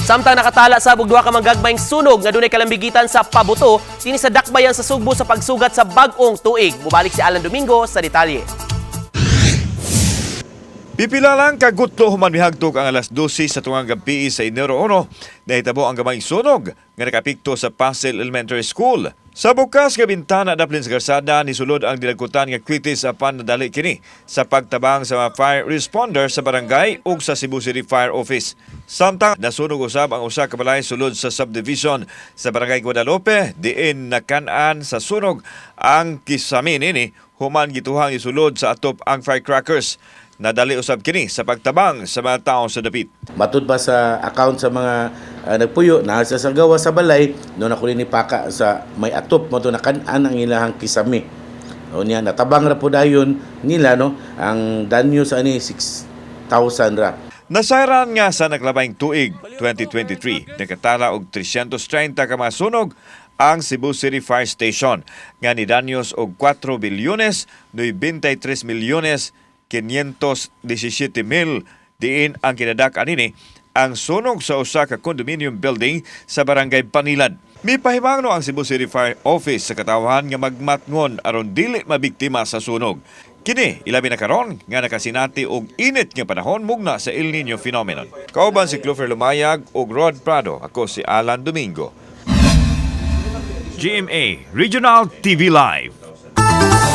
Samtang nakatala sa duha ka manggagmayng sunog nga dunay kalambigitan sa pabuto dinhi sa Dakbayan sa Sugbo sa pagsugat sa bag-ong tuig. Mubalik si Alan Domingo sa detalye. Pipila lang kagutlo human mihagtok ang alas 12 sa tungang gabi sa Enero 1, nahitabo ang gamayng sunog nga nakapikto sa Pasil Elementary School. Sa bukas nga bintana daplin sa karsada nisulod ang dinagkutan nga kwitis apan nadali kini sa pagtabang sa mga fire responder sa barangay ug sa Cebu City Fire Office. Samtang nasunog usab ang usa ka balay sulod sa subdivision sa Barangay Guadalupe, diin nakan-an sa sunog ang kisame nini human gituhang isulod sa atop ang firecrackers. Nadali usab kini sa pagtabang sa mga tao sa dapit. Matud ba sa account sa mga nagpuyo na sa gawa sa balay no na ni paka sa may atop mo to nakan-an ang ilahang kisame. O niya natabang ra po dayon nila, no, ang danyo sa ani 6,000 ra. Nasayran nga sa naglabayng tuig 2023, nakatala og 330 ka mga sunog ang Cebu City Fire Station nga nidanyos og 4 bilyones 93 milyones 517 mil, diin ang kinadak-an nini ang sunog sa usa ka condominium building sa Barangay Panilad. Mipahimangno ang Cebu City Fire Office sa katawhan nga magmatngon aron dili mabiktima sa sunog. Kini ilabi na karon nga nakasinati og init nga panahon mugna sa El Nino phenomenon. Kauban si Clover Lumayag ug Rod Prado, ako si Alan Domingo. GMA Regional TV Live.